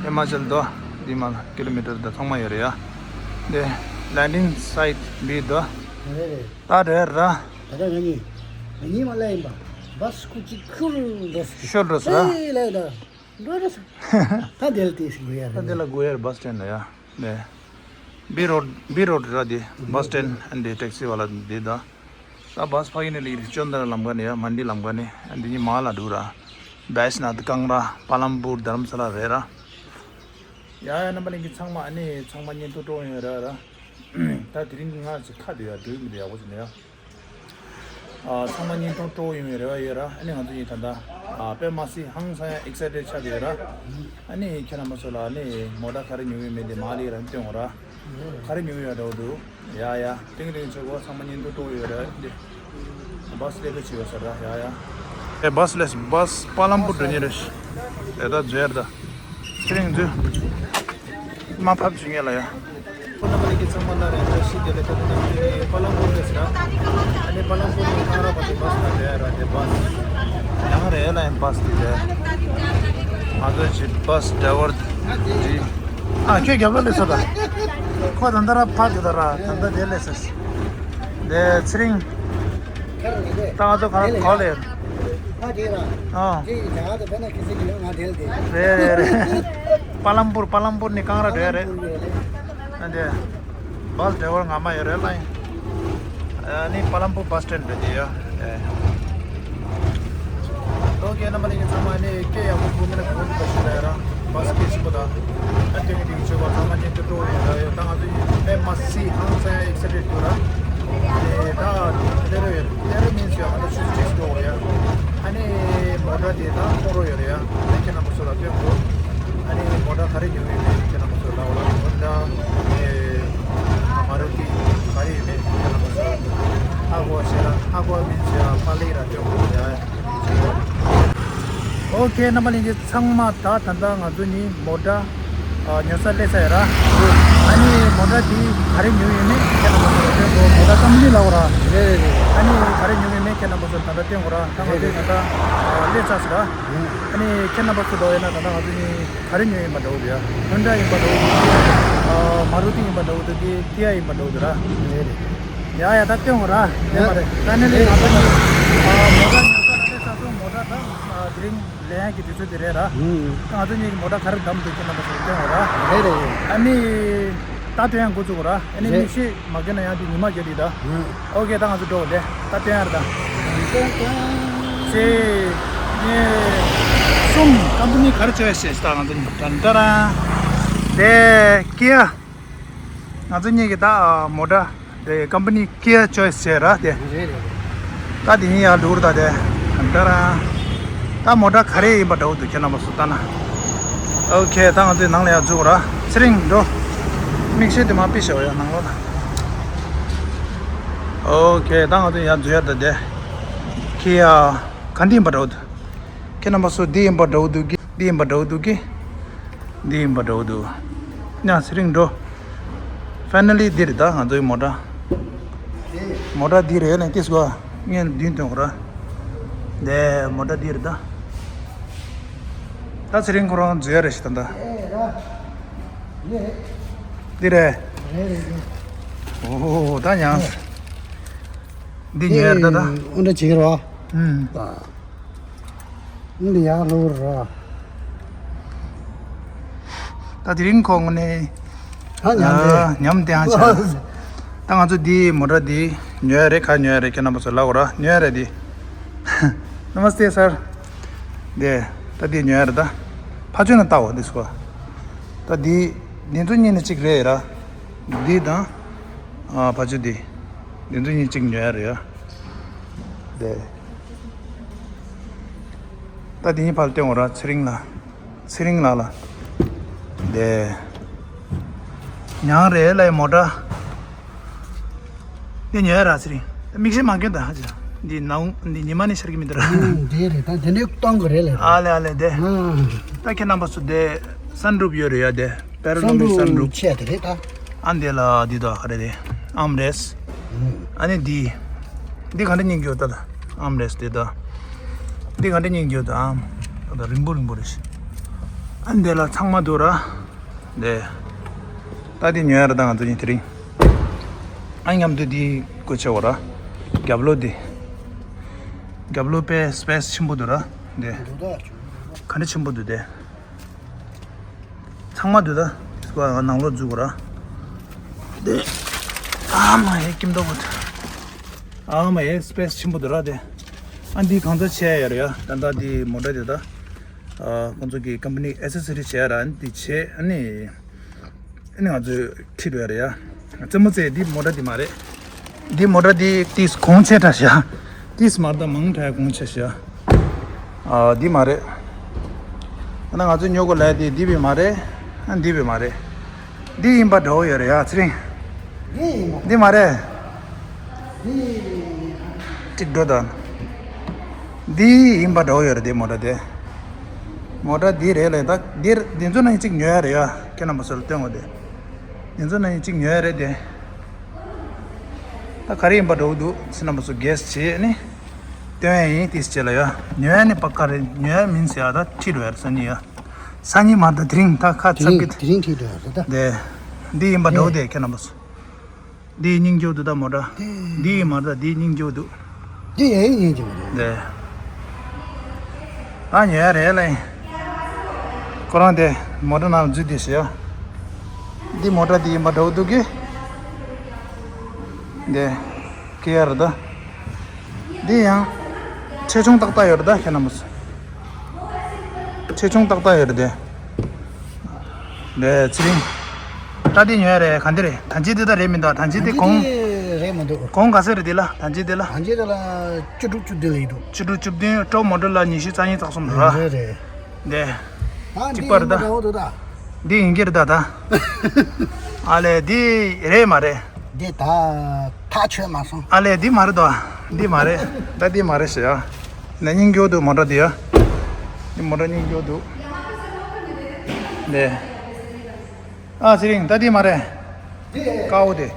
ཧི་མ་ཅལ་དོ་འདི་མ་ཀི་ལོ་མི་ཊར་ད་ཚང་མ་ཡོད་རེད་ཡ། དེ་ལེན་ཌིང་སའིཊ་བི་དོ། རེད་རེད། ད་རེད་ར། ད་ད་ང་གཉིས་ང་གཉིས་མ་སླེབས་ཡིན་པ། བཱས་སི་ཁུ་ཅིག་ཁུར་འགྲོ་སོང་། ཤོར་འགྲོ་སོང་ར། ཨེ་ལ་ཡིན་ད། འགྲོ་རེད་ཟེར། ད་དེ་ལ་དེ་ཞིག་དགོས་ཡ་ད་རེད། དེ་ལ་དགོས་ཡ་རེད། བཱས་སི་ཊེན་ལ་ཡ། ནས། བི་རོཌ་བི་རོཌ་ར་དེ། བཱས་སི་ཊེན་ཨན་དེ་ཊེག་སི་ཝ་ལ་དེ་ད། ད་བཱས་ཕ་གི་ནས་ལི་ཅོན་ད་ར་ལམ་ཁ་ནས་ཡ་མན་ཌི་ལམ་ཁ་ནས་ཨན་དེ་གཉིས་མ་ལ་འགྲོ་ར། བེ་ཤ་ནཱ་ཐ་ཀང་ར་པ་ལམ་པུར་དྷ་རམ་ས་ལ་རེད་ར། ཡ་ཡ་རྣམ་པ་ལྷན་རྒྱས་ཚང་མ་ཨ་ནི་ཚང་མ་བརྙན་ཐུང་སྤྲོ་ཡོང་ར་ར། ད་དེ་རིང་གི་ང་ཅིག་ཁ་བདེ་ཡ་འགྲོ་མི་འདུག་ཡག་པོ་ཅིག་ནས་ཡ། ཨ་ཚང་མ་བརྙན་ཐུང་སྤྲོ་ཡོང་བའི་རེ་བ་ཡོད་ར། ཨ་ནི་ང་ཚོ་གཉིས་ད་ལྟ་ཨ་དཔེ་མ་སྲིད་ཧང་སང་ཡ་ཨེག་སའི་ཊེཌ་ཆགས་ཡོད་ར། ཨ་ནི་ཁྱེད་རྣམ་པ་ཚོ་ལ་ཨ་ནི་མོ་ཊ་ག་རེ་ཉོ་ཡོད་མེད་དེ་མ་ལི་རང་སྟོན་འོང་ར། ག་རེ་ཉོ་ཡོད་འདྲ་བོ་འདུག་ཡ་ཡ་ཏིང་ཏིང་ཆེ་གོ་ཚང་མ་བརྙན་ཐུང་སྤྲོ་ཡོད་ར། འདི་བཱས་སླེབས་པའི་བྱེད་པ་ཟེར་ར། ཡ་ཡ། ཨེ་བཱས་སླེབས་བཱས་པ་ལམ་པུར་འགྲོ་ཉེ་རེད། ཨེ་ད་འཛོལ་ཡ་རེད་ད། ཚེ་རིང་འཛུལ། མ་ཕབ་བྱུང་ངེས་ལ་ཡ། ཁོ་རྣམ་པ་ལྷན་རྒྱས་ཚང་མ་ལ་རེ་བཀྲ་ཤིས་བདེ་ལེགས། ད་དུང་ནམ་རྒྱུན་ནས་པ་ལམ་པུར་རེད་ཟེར། ཨ་ནི་པ་ལམ་པུར་ནས་ཀང་ར་བར་དུ་བཱས་ལ་འགྲོ་ཡ་ར། དེ་བཱས་ཡང་རེད་ལ་ཡིན་བཱས་དེ་རེད། ང་ཚོ་ཅིག་བཱས་ཌ་རའི་ཝར་དེ། ཨ་ཁྱོད་རྒྱབ་ལ་སླེབས་སོང་ད། ཁོ་ད་ལྟ་ར་ཕར་དེ་ད་ར་ད་ལྟ་དེ་སླེབས་སོང་། དེ་ཚེ་རིང་། ད་ང་ཚོ་ག་ར་ག་ལེ། ཨ་དེ་ར། ཨ། དེ་ཡི་ད་ང་ཚོ་བེད་ན་ཁི་སི་ལི་ཡོད་ང་དེ་ལ་དེ། རེད་རེད་རེད། པ་ལམ་པུར་པ་ལམ་པུར་ནས་ཀང་ར་འགྲོ་ཡ་རེད། ཨ་འདི། བཱས་ཌ་རའི་ཝར་ངོ་མ་ཡོད་རེད་ལ་ཡིན། ཨ་ནི་པ་ལམ་པུར་བཱས་སི་ཊེན་རེད་དེ་ཡ། ཨེ། ཨོ་ཁེ་རྣམ་པ་ལྷན་རྒྱས་ཚང་མ་ནི་སྐད་ཡག་པོ་གོ་མིན་ན་གོ་མིན་པ་ཞིག་ལ་ཡ་ར། བཱས་སྐད་ཆེན་པོ་དང་། ཨ་ཏིང་ཏིང་བྱེད་པ་ཚང་མ་ཉན་དུ་འགྲོ་ཡོད་ར་ཡོད། ད་ང་ཚོ་ཡིན་པས་མ་སི་ཧང་སང་ཡ་ཨེག་སའི་ཊེཌ་འདུག་ར། ཨེ་ད་ལེ་རོ་ཡོད་ལེ་རོ་མིན་སི་ཡ་ང་ཚོ་ཆུ་ཚོད་གཅིག་འགྲོ་བ་ཡ། ཨ་ནི་མོ་ མོ་ཊ་དེ་དང་ཁོང་རོ་ཡོད་རེད་ཡ། ཨ་ནི་ཁྱེད་རྣམ་པ་ཚོ་ལ་སྟོན་དགོས། ཨ་ནི་མོ་ཊ་ག་རེ་ཉོ་གི་ཡོད་མེད་ཁྱེད་རྣམ་པ་ཚོ་ལ་འོ་ལ་ཧོན་ཌ་ཨེ་མ་རུ་ཏི་ག་རེ་ཡོད་མེད་ཁྱེད་རྣམ་པ་ཚོ་ཧ་གོ་བྱས་ར་ཧ་གོ་མིན་བྱས་ར་པ་ལི་ར་སྟོན་དགོས་ཡ། ཨོ་ཁེ་རྣམ་པ་ལྷན་རྒྱས་ཚང་མ་ད་ད་ལྟ་ང་ཚོ་ནི་མོ་ཊ་ཨ་ཉོ་ས་སླེབས་ཚར་ཡོད་ར། ཨ་ནི་མོ་ཊ་འདི་ག་རེ་ཉོ་ཡོད་མེད་ཁྱེད་རྣམ་པ་ཚོ་ལ་སྟོན་དགོས། མོ་ཊ་ཀམ་པ་ནི་ལབ་དགོས་ར། རེད་རེད་རེད། ཨ་ནི་ག་རེ་ཉོ་ཡོད་མེད་ཁྱེད་རྣམ་པ་ཚོ་ལ་ད་ལྟ་སྟོན་དགོས་ར། ད་ང་ཚོས་ད་ལྟ་ཨ་སླེབས་ཚར་ཟེར་ར། ཨ་ནི་ཁྱེད་རྣམ་པ་ཚོ་འགྲོ་ཡོད་ན་ད་ལྟ་ང་ཚོ་ནི་ག་རེ་ཉོ་ཡིན་པ་འདྲ་བོ་འདུག་ཡ། ཧོན་ཌ་ཡིན་པ་འདྲ་བོ་འདུག་ཨ་མ་རུ་ཏི་ཡིན་པ་འདྲ་བོ་འདུག་གི་ཀི་ཡ་ཡིན་པ་འདྲ་བོ་འདུག་ར། རེད་རེད། ཡ་ཡ་ད་སྟོན་དགོས་ར། ཡ་ཡ་ད་ནི་ལས་ང་ཚོ་ནི་ཨ་མོ་ཊ་ཉོ་ས་ལ་སླེབས་ཚར་སོང་། མོ་ཊ་ད་ཨ་དེ་རིང་ལེན་ཡག་གི་དུས་ཚོད་དེ་རེད་ར། ཨུམ། ང་ཚོ་གཉིས་ཀྱི་མོ་ཊ་ག་རེ་བདམས་འདུག་ཁྱེད་རྣམ་པ་ཚོར་སྟོན་དགོས་ར། རེད་རེད། ཨ་ནི་ད་སྟོན་ཡག་འགོ་བཙུགས་དགོས་ར། ཨ་ནི་རེད། མིག་ཤེལ་མ་གྱོན་ན་ཡང་དེ་ཉི་མ་གྱོན་དེ་ད། ཨུམ། ཨོ་ཁེ་ད་ང་ཚོ་འགྲོ་ལེ། ད་སྟོན་ཡག་རེད་ད། ཚེ་ནས་གསུམ་ཀམ་པ་ནི་ག་རེ་བྱོས་ཞེས་ད་ང་ཚོ་གཉིས་ད་ད་ར། དེ་ཀི་ཡ། ང་ཚོ་གཉིས་ཀྱི་ད་མོ་ཊ་དེ་ཀམ་པ་ནི་ཀི་ཡ་ཆོས་ཟེར་ར་དེ། རེད་རེད་རེད། ད་དེ་ཡིན་ཡ་ལུར་ད་དེ། ད་ར། ད་མོ་ཊ་ག་རེ་ཡིན་པ་འདྲ་བོ་འདུག་ཁྱེད་རྣམ་པ་ཚོ་ལྟ་ན། ཨོ་ཁེ་ད་ང་ཚོའི་ནང་ལ་ཡ་འཛུལ་ར། ཚེ་རིང་འགྲོ། མིག་ཤེལ་དེ་མ་ཕུད་ཤོག་ཡ་ནང་ལོགས་ལ། ཨོ་ཁེ་ད་ང་ཚོ་ཡ་འཛུལ་ཡ་ད་དེ། ཁི་ཡ། ག་འདྲ་ཡིན་པ་འདྲ་བོ་འདུག་ཁྱེད་རྣམ་པ་ཚོ་འདི་ཡིན་པ་འདྲ་བོ་འདུག་གི་འདི་ཡིན་པ་འདྲ་བོ་འདུག་གི་འདི་ཡིན་པ་འདྲ་བོ་འདུག་ཡ་ཚེ་རིང་འགྲོ། ཕའི་ནལ་ལི་འདི་རེད་ད་ང་ཚོའི་མོ་ཊ། མོ་ཊ་འདི་རེད་ནས་ཏིས་གོ་ངས་མདུན་ཐོན་གོ་ར། འདི་མོ་ཊ་འདི་རེད་ད། ད་ཚེ་རིང་ཁོ་རང་འཛུལ་ཡ་རེད་ཤི་ད་ད། འདི་རེད། ཨོ་ད་ཡང་། འདི་ཉོས་ཡ་རེད་ད་ད། ཨོ་འདྲ་བྱེད་ཀྱི་རེད་བ། ཨུམ། འདི་ཡག་ལོ་ར། ད་དེ་རིང་ཁོང་ནས་ད་ཉམས་ཏེ། ཨ་ཉམས་ཏེ་ཨ་ཆ། ད་ང་ཚོ་འདི་མོ་ཊ་འདི་ཉོ་ཡ་རེད། ག་ཉོ་ཡ་རེད་ཁྱེད་རྣམ་པ་ཚོ་ལབ་དགོས་ར། ཉོ་ཡ་རེད་འདི། Namaste sir། འདི་ད་འདི་ཉོ་ཡ་རེད་ད། ཕ་ཆོས་ན་ལྟ་འོ་འདི་སུ་བ། ད་འདི་འདི་ཚོ་གཉིས་ནས་གཅིག་རེད་ར། འདི་དང་ཨ་ཕ་ཆོས་འདི། འདི་ཚོ་གཉིས་གཅིག་ཉོ་ཡ་རེད་ཡ། འདི། ད་དེ་གཉིས་ཕར་སྟོན་འོ་ར་ཚེ་རིང་ལ། ཚེ་རིང་ལགས་ལ། དེ། ཉང་རེད་ལ་མོ་ཊ། འདི་ཉོས་ར་ཚེ་རིང་། མིག་ཤེལ་མ་གྱོན་ད་ཧ་ཅང་། འདི་ནང་འདི་ཉི་མ་ནི་ཤར་གྱི་མི་འདུག་ར། ཨང་དེ་རེད་ད་དེ་འདྲའི་གཏོང་གི་རེད་ལ། ཨ་ལེ་ཨ་ལེ་དེ། ཨང་། ད་ཁྱེད་རྣམ་པ་ཚོ་དེ། སན་རུབ་ཡོད་རེད་ཡ་དེ། པེ་ར་ནོ་མིག་སན་རུབ། ཆེ་དེ་རེད་ད། ཨ་འདི་ལ་འདི་དག་ག་རེ་རེད། ཨམ་རེས། ཨ་ནི་འདི། འདི་ག་འདྲ་སྙིང་རྗེ་ད་ལ། ཨམ་རེས་འདི་དག་འདི་ག་འདྲ་སྙིང་རྗེ་ད་ཨམ། ད་རིང་པོ་རིང་པོ་རེད། ཨ་འདི་ལ་ཚང་མ་འདུག་ར། འདི། ད་འདི་ཉོ་ཡ་ར་ད་ང་ཚོ་གཉིས་དེ་རིང་། ཨ་མཉམ་དུ་འདི་སྐོར་བྱེད་འོ་ར། རྒྱབ་ལོགས་འདི། རྒྱབ་ལོགས་དཔེ་སི་པེ་སི་ཆེན་པོ་འདུག་ར། འདི། ག་འདྲ་ཆེན་པོ་འདུག་དེ། ཚང་མ་འདུག་ད། ང་ནང་ལོགས་འཛུལ་དགོས་ར། དེ། ཨ་མ་ཧེ་ཀིམ་ཏོ་བུད། ཨ་མ་ཧེ་སི་པེ་སི་ཆེན་པོ་འདུག་ར་དེ། ཨ་འདི་གང་ཚ་ཆེ་ཡ་རེད་ཡ། ད་ལྟ་འདི་མོ་ཊ་དེ་ད། ཨ་ཁོང་ཚོ་གི་ཀམ་པ་ནི་ཨེ་སེ་སི་རི་བྱས་ར་འདི་བྱས་ཨ་ནི། ཨ་ནི་ང་ཚོས་ཁྲིད་འགྲོ་ཡ་རེད་ཡ། རྩེད་མོ་རྩེ་འདི་མོ་ཊ་འདི་མ་རེད། འདི་མོ་ཊ་འདི་ཏིས་གོང་ཆེ་དྲགས་ཤག་ཏིས་མ་རེད་ད་མང་དྲགས་གོང་ཆེ་ཤག་ཨ་འདི་མ་རེད། ཨ་ན་ང་ཚོ་ཉོ་དགོས་ལབ་དེ་འདི་བས་མ་རེད། ཨ་འདི་བས་མ་རེད། འདི་ཡིན་པ་འདྲ་བོ་ཡོད་རེད་ཡ་ཚེ་རིང་། འདི་ཡིན་པ། འདི་མ་རེད། འདི། ཅིག་འགྲོ་དང་། འདི་ཡིན་པ་འདྲ་བོ་ཡོད་རེད་དེ་མོ་ཊ་དེ། མོ་ཊ་འདི་རེད་ལབ་ད་འདིར་འདི་ཚོ་ནང་གཅིག་ཉོ་ཡ་རེད་ཡ། ཁྱེད་རྣམ་པ་ཚོར་སྟོན་དགོས་དེ། འདི་ཚོ་ནང་གཅིག་ཉོ་ཡ་རེད་དེ། ད་ག་རེ་ཡིན་པ་འདྲ་བོ་འདུག་ཁྱེད་རྣམ་པ་ཚོ་གེ་སི་བྱེད་ནི། སྟོན་ཡ་ཡིན་ཏིས་བྱེད་ལ་ཡ། ཉོ་ཡ་ནི་པ་ཀ་རེད། ཉོ་ཡ་མིན་ཟེར་ཡ་ད་ཁྲིད་འགྲོ་ཡ་རེད་སང་ཉིན་ཡ། སང་ཉིན་མ་ད་དེ་རིང་ད་ཁ་དེ་ཚབ་རིང་གི་དེ་རིང་ཁྲིད་འགྲོ་ཡ་རེད་ད། དེ། འདི་ཡིན་པ་འདྲ་བོ་དེ་ཁྱེད་རྣམ་པ་ཚོ། འདིའི་སྙིང་རྗེ་འདུག་ད་མོ་ཊ། འདིའི་མ་རེད་ད་འདིའི་སྙིང་རྗེ་འདུག་འདི་ཡའི་སྙིང་རྗེ་མ་རེད། འདི། ད་ཉོ་ཡ་རེད་ལ། ཁོ་རང་དེ་མོ་ཊ་ནང་འཛུལ་དེ་ཞེས། འདི་མོ་ཊ་འདི་ཡིན་པ་འདྲ་བོ་འདུག་གི་འདི། ཀི་ཡ་རེད་ད། འདི་ཡང་། ཆེ་ཆུང་ཏག་ཏག་ཡོད་རེད་ད་ཁྱེད་རྣམ་པ་ཚོ། ཆེ་ཆུང་ཏག་ཏག་ཡོད་རེད་དེ། ལས་ཚེ་རིང་། ད་འདི་ཉོས་རེད་ག་འདི་རེད། ཐང་ཆེན་འདི་ད་རེད་མི་འདུག་ཐང་ཆེན་འདི་གོང་། རེད་མི་འདུག་གོང་ག་ཚད་རེད་དེ་ལ། ད་ཅི་དེ་ལ། ད་ཅི་དེ་ལ་བཅུ་དྲུག་བཅུ་བདུན་ལ་ཡིན་འདུག་བཅུ་དྲུག་བཅུ་བདུན། ཊོབ་མོ་ཌེལ་ལ་ཉི་ཤུ་རྩ་གཉིས་རྩ་གསུམ་རེད་ར། རེད་རེད། འདི། ད་གཅིག་པ་རེད་ད། འདི་འདྲ་བོ་འདུག་ད། འདི་ཡིན་གྱི་རེད་ད་ད། ཨ་ལས་འདི་རེད་མ་རེད། འདི་ད་ཐག་ཆོད་མ་སོང་། ཨ་ལས་འདི་མ་རེད་དོ། འདི་མ་རེད། ད་འདི་མ་རེད་ཟེར་ཡ། ནས་སྙིང་རྗེ་པོ་འདུག་མོ་ཊ་འདི་ཡ། འདི་མོ་ཊ་སྙིང་རྗེ་པོ་འདུག་འདི། ཨ་ཚེ་རིང་ད་འདི་མ་རེད། དཀར་པོ་དེ།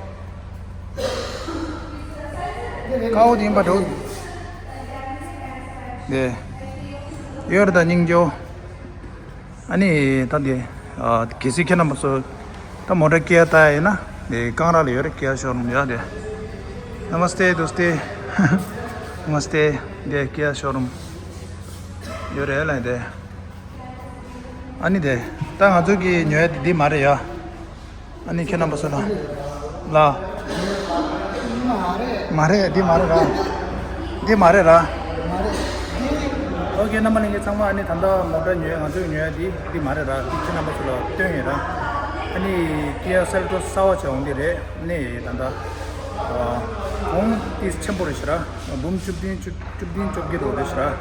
དཀར་པོ་དེ་ཡིན་པ་འགྲོ། དེ། ཡོད་རེད་ད་སྙིང་རྗེ་པོ། ཨ་ནི་ད་དེ། ཨ། གལ་སྲིད་ཁྱེད་རྣམ་པ་ཚོ་ད་མོ་ཊ་སྐྱེལ་ཡ་ལྟ་ཡ་ཡིན་ན་དེ་ཀང་ར་ལ་ཡོད་རེད། ཀི་ཡ་ཤོ་རུམ་ཡ་དེ། Namaste doste. Namaste. དེ་ཀི་ཡ་ཤོ་རུམ་ཡོད་རེད་ལ་དེ། ཨ་ནི་དེ། ད་ང་ཚོ་གི་ཉོ་ཡ་དེ་འདི་མ་རེད་ཡ། ཨ་ནི་ཁྱེད་རྣམ་པ་ཚོ་ལ། ལ། མ་རེད། མ་རེད། འདི་མ་རེད་ར། འདི་མ་རེད་ར། ཨོ་ཁེ། རྣམ་པ་ལྷན་རྒྱས་ཚང་མ། ཨ་ནི་ད་ལྟ་མོ་ཊ་ཉོ་ཡ། ང་ཚོས་ཉོ་ཡ་འདི་འདི་མ་རེད་ར། འདི་ཁྱེད་རྣམ་པ་ཚོ་ལ་སྟོན་ཡོད་ར། ཨ་ནི་ཀི་ཡ་སེལ་ཊོས་གསར་པ་ཆགས་འོང་འདི་རེད། ཨ་ནི་ད་ལྟ་གོང་ཏིས་ཆེན་པོ་རེད་ཤག་ར། འབུམ་བཅུ་བདུན་བཅུ། བཅུ་བདུན་བཅོ་བརྒྱད་འགྲོ་རེད་ཤག་ར།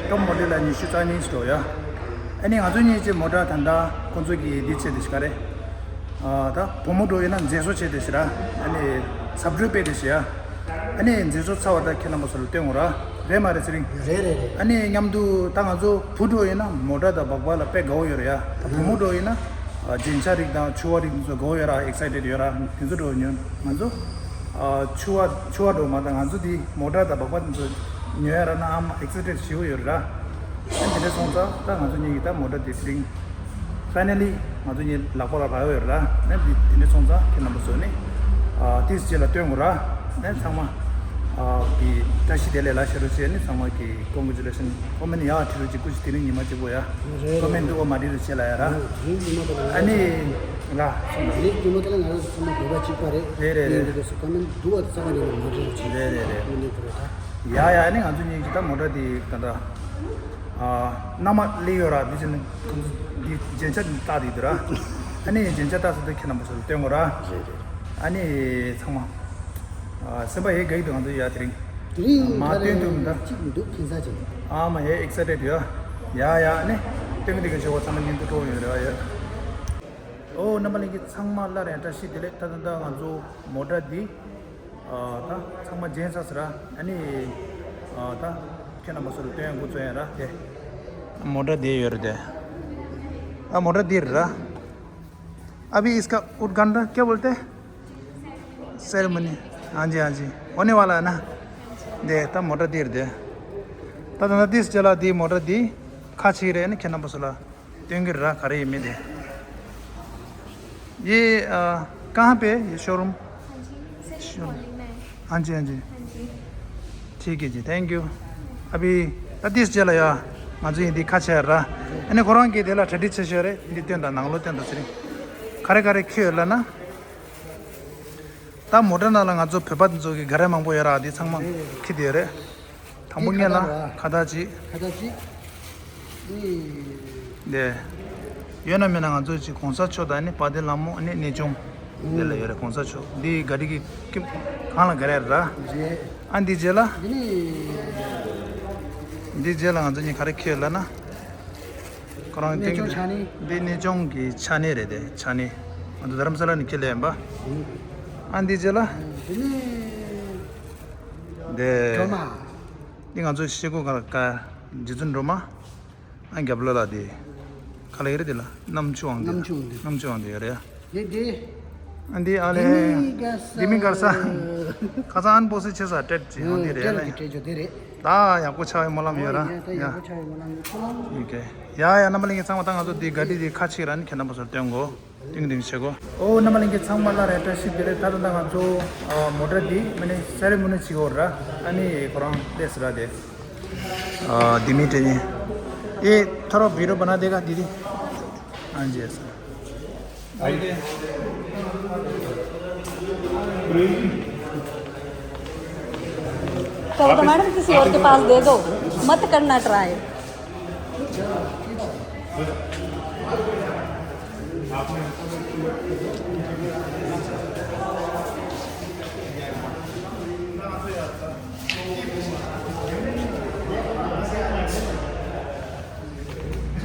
ཊོབ་མོ་ཌེལ་ལ་ཉི་ཤུ་རྩ་གཉིས་འགྲོ་ཡ། ཨ་ནི་ང་ཚོ་གཉིས་ཀྱི་མོ་ཊ་ད་ལྟ་ཁོང་ཚོ་གིས་འདི་བྱས་ཏེ་ཤག་རེད། ཨ། ད་བུ་མོ་འགྲོ་ཡིན་ན་མཛེས་བཟོ་བྱས་ཏེ་ཤག་ར། ཨ་ནི་ཚབ་འགྲོས་སྤེལ་ཏེ་ཤག་ཡ། ཨ་ནི་མཛེས་བཟོ་ཚར་བ་ད་ཁྱེད་རྣམ་པ་ཚོ་ལ་སྟོན་དགོས་ར། རེད་མ་རེད་ཚེ་རིང་། རེད་རེད་རེད། ཨ་ནི་མཉམ་དུ་ད་ང་ཚོ་བུ་འགྲོ་ཡིན་ན་མོ་ཊ་དང་སྦག་སྦག་ལ་དཔེ་དགའ་བོ་ཡོད་རེད་ཡ། ད་བུ་མོ་འགྲོ་ཡིན་ན་ཨ། རྒྱན་ཆ་རིགས་དང་ཕྱུ་པ་རིགས་དེ་ཚོ་དགའ་བོ་ཡོད་ར། ཨེག་སའི་ཊེཌ་ཡོད་ར། དེ་ཚོ་འགྲོ་ཉོ། ང་ཚོ་ཨ། ཕྱུ་པ་ཕྱུ་པ་འགྲོ་མ། ད་ང་ཚོ་དེ་མོ་ཊ་དང་སྦག་སྦག་དེ་ཚོ་ཉོ་ཡ་ར་ན་ཨ་མ་ཨེག་སའི་ཊེཌ་ཞེ་པོ་ཡོད་རེད་ར། ཨ་དེ་འདྲ་སོང་ཙང་ད་ང་ཚོ་གཉིས་ཀྱིས་ད་མོ་ཊ་དེ་དེ་རིང་ཕའི་ནལ་ལི་ང་ཚོ་གཉིས་ལག་པ་ལ་རག་ཡོད་རེད་ར། ཨ་དེ་དེ་འདྲ་སོང་ཙང་ཁྱེད་རྣམ་པ་ཚོ་ནི་ཨ། ཏིས་རྗེས་ལ་སྟོན་དགོས་ར། ཨ་ཚང་མ་ཨ་གི་བཀྲ་ཤིས་བདེ་ལེགས་ལ་ཤར་རོགས་བྱས་ནི་ཚང་མ་གི་ཀོང་གི་ཅུ་ལེ་ཤན། ཀོ་མེན་ཡག་བྲིས་རོགས་གྱིས། སྐུ་མཁྱེན། དེ་རིང་ཉི་མ་གཅིག་པོ་ཡ། རེད། ཀོ་མེན་འདུག་པ་མ་བྲིས་རོགས་བྱས་ལ་ཡ་ར། རེད། དེ་རིང་ཉི་མ་དེ་ལ་ཨ་ནི་ལ་སོང་ད། དེ་རིང་ཉི་མ་དེ་ལ་ང་རང་ཚོ་ཚང་མ་བོད་པ་གཅིག་པ་རེད། རེད་རེད་རེད། ཡིན་དུས་སུ་ཀོ་མེན་འདུག་པ་དེ་ཚང་མ་ཉིད་ནས་མ་བྲིས་རོགས་གྱིས། རེད་རེད་རེད། མི་ཉན་དགོས་རེད་ད། ཡ་ཡ། ཨ་ནི་ང་ཚོ་གཉིས་ཀྱིས་ད་མོ་ཊ་དེ་ད་ལྟ་ཨ། མནའ་མ་སླེབས་ཡོད་ར། དེ་བཞིན་ཁོང་ཚོ་འདི་རྒྱན་ཆ་བཏགས་བསྡད་འདུག་ར། ཨ་ནི་རྒྱན་ཆ་བཏགས་ཚར་དུས་ཁྱེད་རྣམ་པ་ཚོ་ལ་སྟོན་དགོས་ར། རེད་རེད། ཨ་ནི་ཚང་མ་ཨ། སེམས་པ་ཡེ་དགའ་གི་འདུག་ང་ཚོ་ཡ་དེ་རིང་། དེ་རིང་མ་ག་རེ་སྟོན་ཐུབ་ད། གཅིག་འདུག་ཁྱད་མཚར་ཅིག་ཨ་མ་ཡེ་ཨེག་སའི་ཊེཌ་ཡོད། ཡ་ཡ། ཨ་ནི་སྟོན་གི་འདུག་ག་ཆེ་བ་ཚང་མ་སྙིང་ཐག་ཁྲོ་ཡོད་རེད་བ་ཡ། ཨོ་རྣམ་པ་ལྷན་རྒྱས་ཚང་མ་སླར་ཡང་བཀྲ་ཤིས་བདེ་ལེགས། ད་ད་ད་ང་ཚོ་མོ་ཊ་འདི་ཨ། ད་ཚང་མ་བརྗེས་ཚར་ཟེར་ར། ཨ་ནི་ཨ། ད་ཁྱེད་རྣམ་པ་ཚོ་ལ་སྟོན་ཡ་འགོ་བཙུགས་ཡ་ར་དེ། མོ་ཊ་འདི་ཡོད་རེད་དེ། ཨ་མོ་ཊ་འདི་རེད་ར། अभी इसका उद्घाटन क्या बोलते हैं? सेरेमनी। हाँ जी, हाँ जी। होने वाला है ना? དེ་ད་མོ་ཊ་འདི་རེད་དེ། ད་ད་ད་ཏིས་རྗེས་ལ་དེ་མོ་ཊ་འདི་ཁ་ཕྱེ་རེད། ཨ་ནི་ཁྱེད་རྣམ་པ་ཚོ་ལ་སྟོན་གི་ར། ག་རེ་ཡིན་མིན་དེ། ये अ, कहाँ पे है ये शोरूम? हाँ जी, सर, शोरूम। मोहाली में है। हाँ जी, हाँ जी। हाँ जी। ठीक है जी, thank you। अभी ད་ཏིས་རྗེས་ལ་ཡ་ང་ཚོ་ཡིན་འདི་ཁ་ཕྱེ་ར། ཨ་ནི་ཁོ་རང་གིས་དེ་ལ་གྲ་སྒྲིག་བྱེད་ཤོག་རེད། འདི་སྟོན་དང་། ནང་ལོགས་སྟོན་དང་ཟེར། ག་རེ་ག་རེ་ཁྱེར་ཡོད་ལབ་ན། ད་མོ་ཊ་ནང་ལ་ང་ཚོ་བོད་པ་དེ་ཚོ་གི་ག་རེ་མང་པོ་ཡོད་ར། འདི་ཚང་མ་ཁྱེར་བསྡད་ཡོད་རེད། དང་པོ་ངེད་ལ་ཁ་བཏགས་གཅིག་ཁ་བཏགས་གཅིག་འདི་ཡོད་ན་མེད་ན་ང་ཚོ་གཅིག་གོང་ས་མཆོག་དང་ནི་དཔལ་ལྡན་ལྷ་མོ་ནི་གནས་ཆུང་འདི་ལ་ཡོད་རེད། གོང་ས་མཆོག་འདི་ག་རེ་གི་ཀིམ་གང་ལ་ག་རེ་ར། ཨ་འདི་རྗེས་ལ། འདི་རྗེས་ལ་ང་ཚོ་གཉིས་ག་རེ་ཁྱེར་ལབ་ན། ཁོ་རང་གནས་ཆུང་ཆ་ནས། འདི་གནས་ཆུང་གི་ཆ་ནས་རེད་དེ། ཆ་ནས་ང་ཚོ་རྡ་རམ་ས་ལ་ནས་ཁྱེར་ལེ་ཡིན་པ། ཨ་འདི་རྗེས་ལ། འདི་ནི། འདི། སྒྲོལ་མ། འདི་ང་ཚོ་ཤེལ་སྒོ་ག་ལ་ཀ་རྗེ་བཙུན་སྒྲོལ་མ། ཨ་རྒྱབ་ལོགས་ལ་དེ། ག་ལ་ཡོད་རེད་དེ་ལ། གནམ་ཆུ་དབང་དེ། གནམ་ཆུ་དབང་དེ། གནམ་ཆུ་དབང་དེ་ཡོད་རེད་ཡ། དེ་དེ། ཨ་འདི་ཨ་ལེ། དེ་མི་དགའ་ས། དེ་མི་དགའ་ས། ཁ་སང་ཨན་པོ་སི་ཆེ་ས་སྤྲད་ཅིག་ཨང་དེ་རེད་ཨ་ལེ། སྤྲད་ཅོ་དེ་རེད། ད་ཡག་པོ་ཆགས་ཡོད་སྨོན་ལམ་ཡོད་ར། ད་ཡག་ཡ། པོ་ཆགས་ཡོད་སྨོན་ལམ་ཡོད། ཁོ་རང་། ཡོད་ཀེ། ཡ་ཡ། རྣམ་པ་ལྷན་རྒྱས་ཚང་མ་ད་ང་ཚོ་དེ་ག་དེ་དེ་ཁ་ཕྱེ་ར་ནི་ཁྱེད་རྣམ་པ་ཚོར་སྟོན་གོ། ཏིང་ཏིང་བྱེད་གོ། ཨོ་རྣམ་པ་ལྷན་རྒྱས་ཚང་མ་ལ་རེ་བཀྲ་ཤིས་བདེ་ལེགས། ད་ད་ད་ང་ཚོ་ཨ་མོ་ཊ་དེ་མ་ནི་སེ་རེ་མོ་ནི་བྱེད་གོ་ར། ཨ་ནི་ཁོ་རང་སླེབས་སི་ར་དེ། ཨ་དེ་མི་དྲན་ནི། ཨེ་ཐོ་རོ་བི་རོ་བ་ན་དེ་ག་དེ་དེ། ཨ་ཇེ་ས། तो, तो मैडम किसी और के पास दे दो, मत करना ट्राई।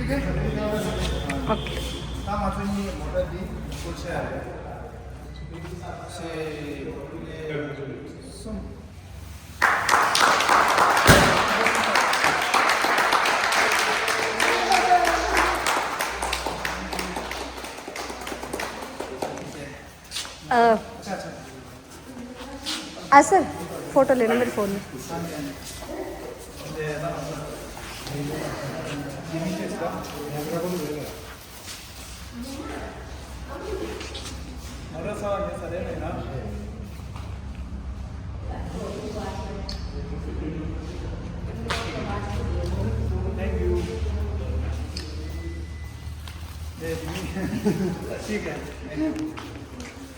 ད་ང་ཚོ་གཉིས་མོ་ཊ་འདི་བསྐོར་བྱས་རེད། ཕྱེད་གསུམ། आ, आ सर, फोटो लेना मेरे फ़ोन में।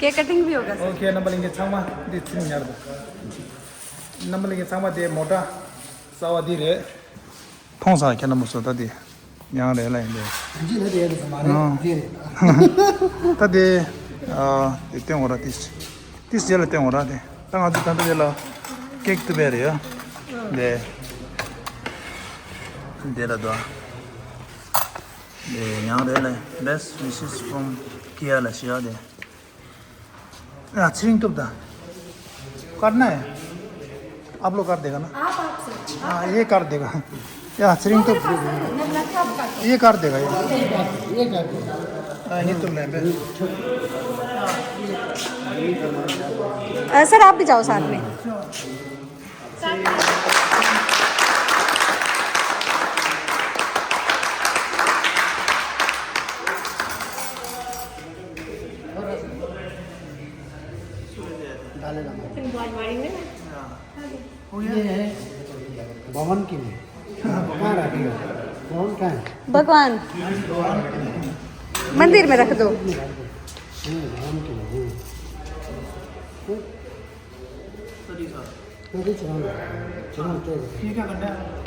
केक कटिंग भी होगा सर। ओके, नंबर लेंगे छामा दे तीन यार। नंबर लेंगे छामा दे मोटा सावा दी रे। ཕོངས་ས་ཁྱེད་རྣམ་པ་ཚོ་ད་དེ་ཡང་རེད་ལ་ཡིན་དེ། ཡང་ཅི་ལ་དེ་ཡང་ཚོ་མ་རེད་ཨང་། དེ་རེད། ད་དེ་ཨ་དེ་སྟོན་འོ་ར་དེ་དེ་རྗེས་ལ་སྟོན་འོ་ར་དེ། ད་ང་ཚོ་ད་ལྟ་དེ་ལ་ཀེག་ཏུ་བས་རེད་ཡ། དེ་དེ་ལ་དོ། དེ་ཡང་རེད་ལ། Best wishes from Kia ལ་ཞུ་ཡ་དེ། या छरिंग तुप दा। करना है। आप लोग कर देगा ना? आप, आप सर। हाँ, ये कर देगा। या छरिंग तुप। ये कर देगा ये। ये कर देगा। हाँ, ये तुम ले बे। अ, सर, आप भी जाओ साथ में। ये है भवन की नहीं। कहाँ रखेगा? भवन कहाँ है? भगवान मंदिर में रख दो। भवन की नहीं।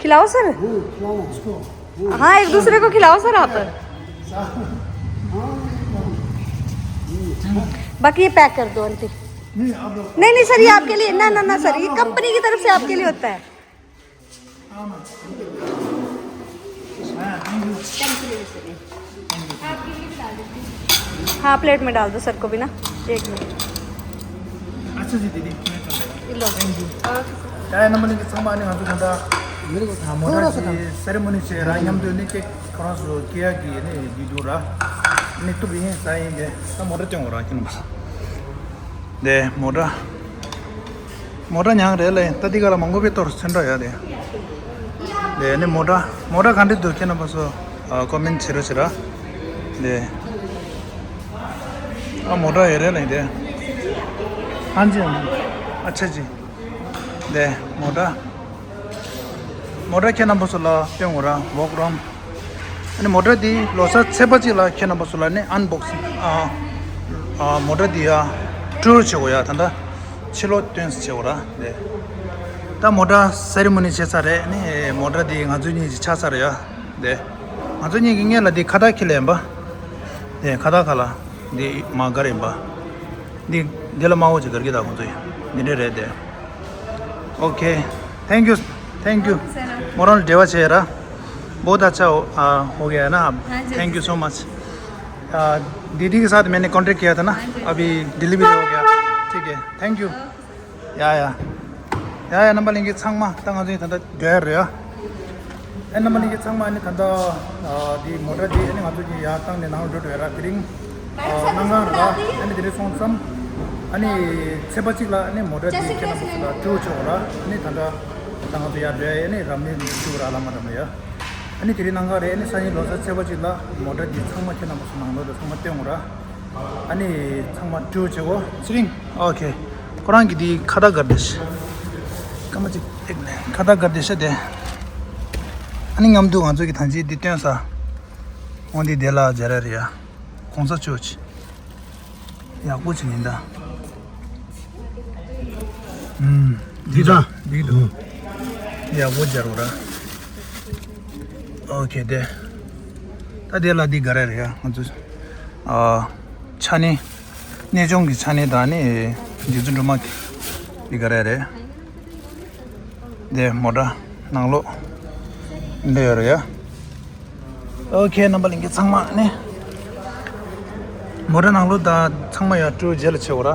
खिलाओ सर। हाँ, एक दूसरे को खिलाओ सर आप। बाकी ये पैक कर दो आंटी। नहीं नहीं सर, ये आपके लिए ना ना ना सर, ये कंपनी की तरफ से आपके लिए होता है। हाँ, प्लेट में डाल दो सर को भी ना। एक मिनट। अच्छा जी दीदी, मैं कर लेगा। लो। Thank you। ད་ཡ་རྣམ་པ་ལྷན་རྒྱས་ཚང་མ་ནི་ང་ཚོ་ད་མོ་ཊ་ཅི་སེ་རེ་མོ་ནི་བྱས་ར་མཉམ་དུ་ནི་ཀེག་ཁོ་རང་ཚོ་ཀི་ཡ་གི་ནི་བི་ཌི་ཡོ་ར་ནི་ཐུབ་ཡིན་ས་ཡིན་དེ། ད་མོ་ཊ་སྟོན་འོ་ར་ཁྱེད་རྣམ་པ་ཚོ། དེ་མོ་ཊ། མོ་ཊ་ཉང་རེད་ལེ། ད་འདི་ག་ལ་མང་པོ་བེ་ཏོར་ཚོན་འདྲ་ཡ་དེ། དེ་ནི་མོ་ཊ། མོ་ཊ་ག་འདྲ་འདུག་ཁྱེད་རྣམ་པ་ཚོ་ཨ་ཀོ་མེན་བྱེད་རོགས་བྱེད་ར། དེ་ཨ་མོ་ཊ་ཡོད་རེད་ལེ་དེ། ཧན་ཅི་ཨ་ཆ་ཅི། དེ་མོ་ཊ། མོ་ཊ་ཁྱེད་རྣམ་པ་ཚོ་ལ་སྟོན་འོ་ར་ཝོག་རོམ། ཨ་ནི་མོ་ཊ་འདི་ལོ་གསར་ཚེས་པ་གཅིག་ལ་ཁྱེད་རྣམ་པ་ཚོ་ལ་ནི་ཨན་བོག་སིང་ཨ་ཨ་མོ་ཊ་འདི་ཡ་ཊུར་བྱེད་དགོས་ཡ། ད་ལྟ་ཕྱི་ལོགས་སྟོན་བྱེད་དགོས་ར་དེ། ད་མོ་ཊ་སེ་རི་མོ་ནི་བྱས་ཚར་རེད། ནི་མོ་ཊ་འདི་ང་ཚོ་གཉིས་ཀྱི་ཆགས་ཚར་ཡ་དེ། ང་ཚོ་གཉིས་ཀྱི་སྔོན་ལ་འདི་ཁ་བཏགས་འཁྱེར་ལ་ཡིན་པ། དེ་ཁ་བཏགས་ཁ་ལ་འདི་མ་ག་རེ་ཡིན་པ། འདི་འདི་ལ་མ་འོ་ཅིག་གར་གྱི་ད་ཁོང་ཚོ་ཡིན་འདི་འདྲས་རེད་དེ། okay, thank you, thank you. मोरल डेवा छे रहा। बहुत अच्छा हो, आ, हो गया है ना अब। हाँ जी। Thank you so much. आ, दीदी के साथ मैंने कांटेक्ट किया था ना, हाँ जी। अभी डिलीवरी हो गया। ठीक है, थैंक यू। या या। या या, नंबर लेंगे छांगमा तंग जो था डर रहा। ཨེ་རྣམ་པ་ལྷན་རྒྱས་ཚང་མ་ནི་ད་ལྟ་འདི་མོ་ཊ་འདི་ཨ་ནི་ང་ཚོ་གི་ཡར་བཏང་ནས་ནང་ལ་འགྲོ་འགྲོ་ཡ་ར། དེ་རིང་གནམ་གང་རེད་ལ། ཨ་ནི་དེ་རིང་སོང་ཙམ་ཨ་ནི་ཚེས་པ་གཅིག་ལ་ཨ་ནི་མོ་ཊ་འདི་ཁྱེད་རྣམ་པ་ཚོ་ལ་སྤྲོད་ཆོག་ར། ཨ་ནི་ད་ལྟ་ད་ང་ཚོ་ཡར་འགྲོ་ཡ་ཨ་ནི་རབ་གནས་འདི་འགྲོ་ར་ལ་མ་འགྲོ་མ་ཡ། ཨ་ནི་དེ་རིང་གནམ་གང་རེད། ཨ་ནི་སང་ཉིན་ལོ་གསར་ཚེས་པ་གཅིག་ལ་མོ་ཊ་འདི་ཚང་མ་ཁྱེད་རྣམ་པ་ཚོ་ནང་ལོགས་ལ་ཚང་མ་སྟོན་འོང་ར། ཨ་ནི་ཚང་མ་སྤྲོད་བྱེད་གོ། ཚེ་རིང་། ཨོ་ཁེ། ཁོ་རང་གི་དེའི་ཁ་བཏགས་གར་དེ་ཤི། སྐར་མ་གཅིག་ཨེ་ནས་ཁ་བཏགས་གར་དེ་ཤི་དེ། ཨ་ནི་མཉམ་དུ་ང་ཚོ་གི་ཐང་ཆེན་འདི་སྟོན་ས། འོང་འདི་དེ་ལ་སྦྱར་ར་རེད་ཡ། གོང་ས་མཆོག་ཅི། ཡག་པོ་ཅི་མིན་ད། ཨུམ། འདི་ད། འདི་འདུག་ཡག་པོ་སྦྱར་རོ་ར། ཨོ་ཁེ་དེ། ད་དེ་ལ་འདི་ག་རེ་རེད་ཡ་ང་ཚོ། ཨ། ཆ་ནས། གནས་ཆུང་གི་ཆ་ནས་དང་ནི། རྗེ་བཙུན་སྒྲོལ་མ་གི། འདི་ག་རེ་རེད། དེ་མོ་ཊ་ནང་ལོགས། འདི་ཡོད་རེད་ཡ། ཨོ་ཁེ། རྣམ་པ་ལྷན་རྒྱས་ཚང་མ་ནི་མོ་ཊ་ནང་ལོགས་ད་ཚང་མ་ཡར་སྤྲོ་རྗེས་ལ་བྱེད་འོ་ར།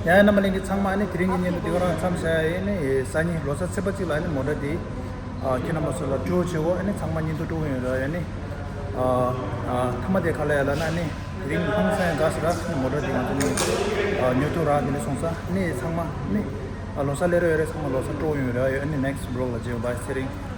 ཡ་ཡ། རྣམ་པ་ལྷན་རྒྱས་ཚང་མ་ནི་དེ་རིང་གི་བརྙན་ཐུང་འདི་ག་རང་མཚམས་བཞག་ཡ་ཡིན། ནི་སང་ཉིན་ལོ་གསར་ཚེས་པ་གཅིག་ལ་ནི་མོ་ཊ་འདི་ཨ་ཁྱེད་རྣམ་པ་ཚོ་ལ་སྤྲོ་བྱེད་འོ། ཨ་ནི་ཚང་མ་བརྙན་ཐུང་སྤྲོ་གི་ཡོད་ར། ཡ་ནི་ཨ་ཨ་མཐའ་མ་དེ་ག་ལ་ཡ་ལ་ན་ནི་དེ་རིང་ཧང་སང་ཡ་དགའ་ས་ར། ནི་མོ་ཊ་འདི་ང་ཚོ་ནི་ཨ་ཉོ་ཐུབ་ར། དེ་ནི་སོང་ས་ནི་ཚང་མ་ནི་ཨ་ལོ་གསར་སླེབས་ར་ཡོད་རེད། ཚང་མ་ལོ་གསར་སྤྲོ་ཡོད་ར། ཡ་ཨ་ནི་next vlog ལ་མཇལ། བྷའི། ཚེ་རིང་།